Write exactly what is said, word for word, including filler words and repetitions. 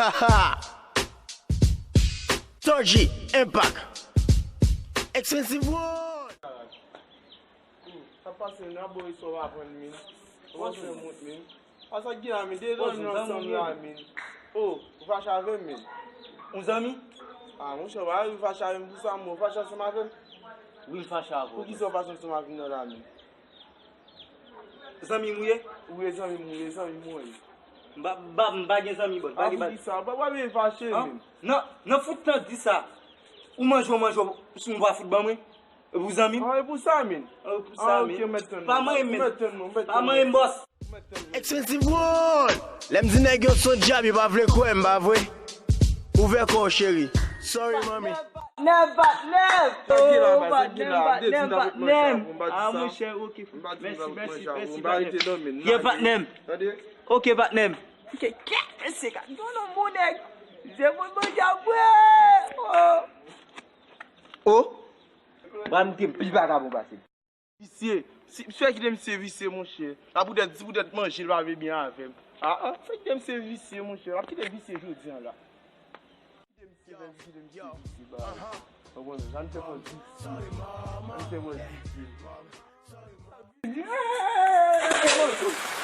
Aha! Torgy, Impact, Expensive One! Sa pase, nan boy sa w aprann, min. Ou fè mont, min. A sa k gen la, min. De zanmi ansanm la, min. Oh, ou fache avè m, min. Yon zanmi? Ah, monchè, pa rive fache avè m pou sa, mwen. Ou fache ansanm avè m? Wi, m fache avè w. Poukisa ou fache ansanm avè m nan la, min? Zanmi m ou ye? Wi, zanmi m ou ye, zanmi m ou ye. M pa, m pa, m pa gen zanmi, bòs. M pa gen. Poukisa? Ou pa, pa bezwen fache, min. Nan, nan fout tan di sa. Ou manje, ou manje, ou pa fout ban mwen. E pou zanmi m? Ah, e pou sa, min. Ah, e pou sa, min. Ah, ok, m mèt tann. Pa manyen m, min. M mèt tann, non, m mèt tann. Pa manyen m, bòs. Expensive One! Lè m di nèg yo se dyab, yo pa vle kwè m, pa vre? Ouvè kò w, cheri. Sorry, manmi. Patnè, patnè! Oh, patnè, patnè, patnè! Ah, monchè, ok. Mèsi, mèsi, mèsi, patnè. Yeah, patnè. Ok, patnè. Kèt, mesye, gad yon nonm, bon nèg. Se moun manje apre. Oh. Oh. Bra m te pi vagabon pase. Visye. Si, si w kite misye visye, monchè. A poutèt, si poutèt manje l pa vle byen avè m. Ah, ah, fè kite misye visye, monchè. L ap kite visye jodi a la. Kite misye, kite misye visye, ba. Konprann? Jan misye pran visye. Jan misye pran visye.